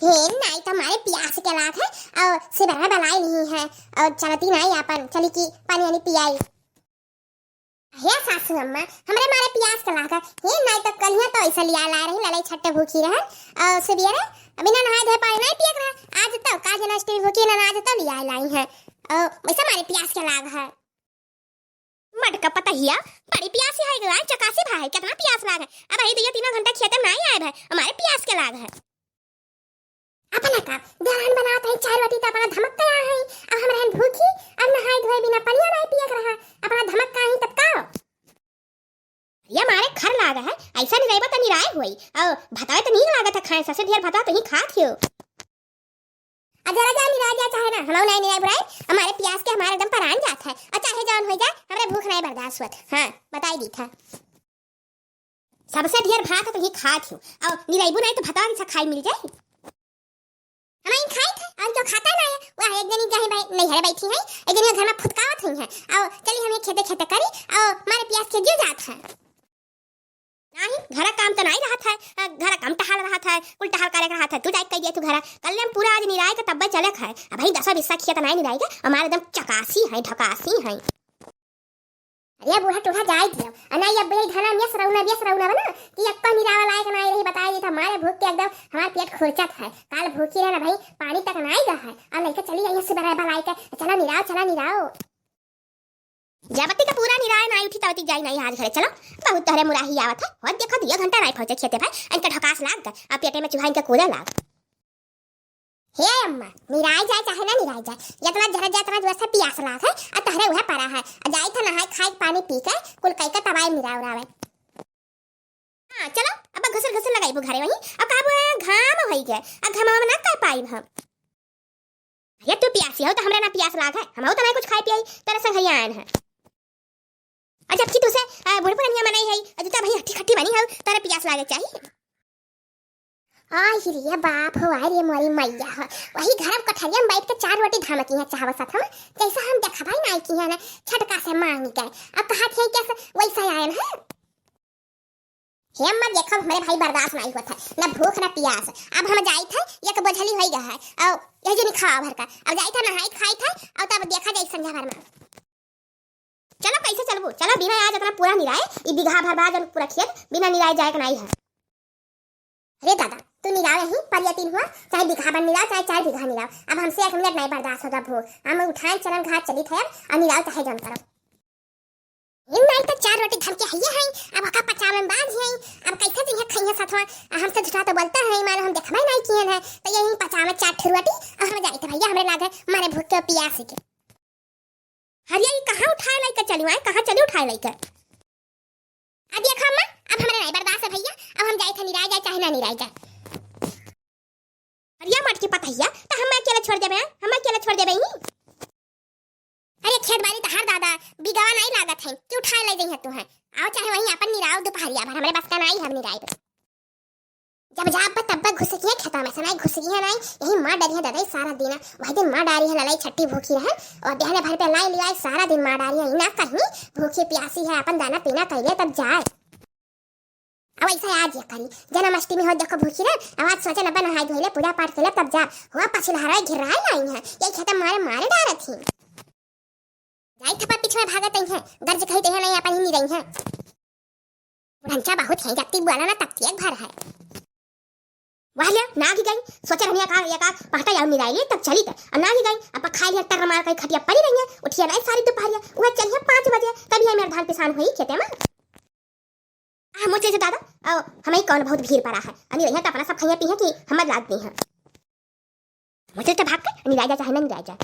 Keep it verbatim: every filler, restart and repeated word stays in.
हे नाई, तो मारे पियास के लाग है, और सिबेरवा बलाई नहीं है, और चलती नाई आपन, चली कि पानी वानी पियाई। हे सासू अम्मा, हमरे मारे पियास के लाग है। हे नाई, तो कलिया तो ऐसा लिया ला रही, ललई छट्टे भूखी रहन, और सुबेरे बिना नहाए धोए पानी नाई पियक रहा। आज तो का जना अष्टमी भूखी ना, आज तो लिया लाई है, और वैसे मारे पियास के लाग है। मटका पतहिया, बड़ी पियासी है गे, चकासी भा है, कितना पियास लाग है। अब अही दुइया तीनों घंटा खेते में नाई आए भाई, हमारे पियास के लाग है। अपना का देवरान बनात है चार रोटी, तो अपना धमक के आ है, अब हम रहन भूखी, अब नहाए धोए बिना पनिया नाई पियक रहा, अपना धमक का ही तब का। ये मारे खर लाग है, ऐसा निराई बा तो निराई होई, और भतावे तो नीक लागत है खाए, सबसे ढेर भतावे तो ही खात हो। आ जरा जा निराय जा चाहे ना, हमहू नाई निराय बुराय, हमारे पियास के हमारे एकदम परान जात है। और चाहे जौन होई जाए, हमरे भूख नाई बर्दाश्त होत। हाँ, बताई दी था। सबसे ढेर भात तो ही खात हो, और निरायबू नाई तो भतवा के खाई मिल जाए। हम ही खाई थे, और जो खाता ना है, वह एक जनी कहीं भाई नैहरे बैठी है, एक जनी घर में फुतकावत हुई है, और चली हम ये खेते खेते करी, और मारे पियास के जियो जात है। नाही, घरा काम तो नाही रहत है, अ, घरा काम टहाल रहत है, कुल टहाल करे के रहत है, तू जाइके कह दिया तू घरा। कल हम पूरा आज निराय के तब्बे चले है। अब भाई दसो बीसा खिया तो नाही निराय के, हमारे एकदम चकासी है, ढकासी है। अरे बूढ़ा टूढ़ा जाए दियो, अ नाही अब यही धना में सरौना बिया सरौना बना कि अक्का निरावा लायक नाही रही, बताए देता हमारे भूख के एकदम हमार पेट खुरचत है। काल भूखी रहे ना भाई, पानी तक नाही गा है, और लइका चली गई है सुबह बलाए के, चला निराव, चला निराव। जबती का पूरा निराय नाही उठी तबती जाई नाही आज घरे, चलो। बहुत तोहरे मुराही आवत है। हो देखो, दुइया घंटा नाही पहुँचे खेते भाई, इनका ढकास लाग गए, अब पेटे में चूहा इनके कूदे लाग। हे अम्मा, निराय जाए चाहे ना निराय जाए, जितना जरा जाए, इतना जोर से पियास लाग है, आ तोहरे उहे परा है, आ जाई था नहाए खाए पानी पी के, कुल कई के तबाई निराय उरावे। हाँ, चलो, अब घुसर घुसर लगाइबू घरे वहीं। अब का बुआ, घाम होई गए, अब घाम में ना कर पाइब हम। अरे तू पियासी हो तो हमरा ना पियास लाग है, हम हो तो ना कुछ खाए पियाई, तेरे संग हइया आयन है। और जबकि तुसे, आ, बूढ़ पुरनिया मनई है, और जूता भाई हट्टी खट्टी बनी हो, तेरे पियास लागे चाहिए। आई रे बाप हो, आई रे मोरी मैया हो, वही घर में कठरिया में बैठ के चार रोटी धामकी है चाहवा साथ हम, जैसा हम देखा भाई नाई की है ना, छटका से मांग गए, अब कहा थे कैसे वैसा आयन है। हे अम्मा, देखब, हमरे भाई बर्दाश्त नाई होत है, न भूख न पियास। अब हम जाइत है, एक बोझली होई गया है, और यही जनी खावा भर का। अब जाइत है, नहाई खाइत है, और तब देखा जाई संझा भर में। चलो, कैसे चलबू? चलो, बिना आज अपना पूरा निराए, ई बीघा भर बाद जन पूरा खेत बिना निराए जाए के नाई है। अरे दादा, तू निराव यहीं पर यतीन हुआ, चाहे बीघा भर निराव, चाहे चार बीघा निराव। अब हमसे एक मिनट नाई बर्दाश्त होता भूख। हम उठान चलन घाट चलित है, अब निराव चाहे जौन करो। इन नाई तो चार रोटी धमके हइये हैं, अब ओका पचावे में बाज हैं, अब कैसे जइहे खइहे सथवा, आ हमसे झूठा तो बोलता है, मानो हम देखबे नाई किए हैं, तो यही पचावे चार ठो रोटी, और हम जाइत भैया, हमरे लागे मारे भूख के पियास के। हरिया, ई कहाँ उठाए लइके चली, आए कहाँ चली उठाए लइके? अब देखो अम्मा, अब हमरे नाई बर्दाश्त है भैया, अब हम जाइत है निराय जाए चाहे ना निराय जाए। अरे या मटकी पतहिया, त हम अकेले छोड़ देबे, हम अकेले छोड़ देबे ही। अरे खेत बारी तहार दादा, बिगवा नाई लागत है, कि उठाए ले जइहे तू है। आओ चाहे वहीं अपन निराव दुपहरिया भर, हमरे बस का नाई हम निराई पे। जब जाब तब घुसकी है खेता में से, नाई घुसकी है नाई, यही मार डरी है दादा सारा दिन। वही दिन मार डारी है ललाई छट्टी भूखी रहे, और बिहाने भर पे लाई लियाई सारा दिन मार डारी है, ना कहीं भूखी प्यासी है, अपन दाना पीना कैले तब जाए। अब ऐसा आज ये करी, जन्माष्टमी हो देखो भूखी रहे, अब आज सोचे न बना हाय धोइले, पूजा पाठ कैले तब जा, हुआ पछिलहरा घिर रहा है लाई है, ये खेता मारे मारे डारत ही। जाई थपा पीछे भागत ही है, गर्ज कही ते है नहीं अपन ही नहीं रही है। बुढ़ंचा बहुत है, जब ती बोला ना तब ती एक भर है। वाह लिया, ना गी गई, सोचे रहनिया का, ये का, पहटा यार मिलाई ले, तब चली ते, अब ना गी गई, अब खाई लिया, टर मार कहीं खटिया पड़ी रही है, उठिया नहीं सारी दोपहरिया, वह चलिए पाँच बजे, तभी है मेरा धान पिसान हुई खेते में। आ, मोचे से दादा, आ, हमें कौन बहुत भीड़ पड़ा है। अनि रहिया तो अपना सब खाइया पीहे कि हमर लाग नहीं है। मोचे से भाग के, अनि राजा चाहे ना, अनि राजा।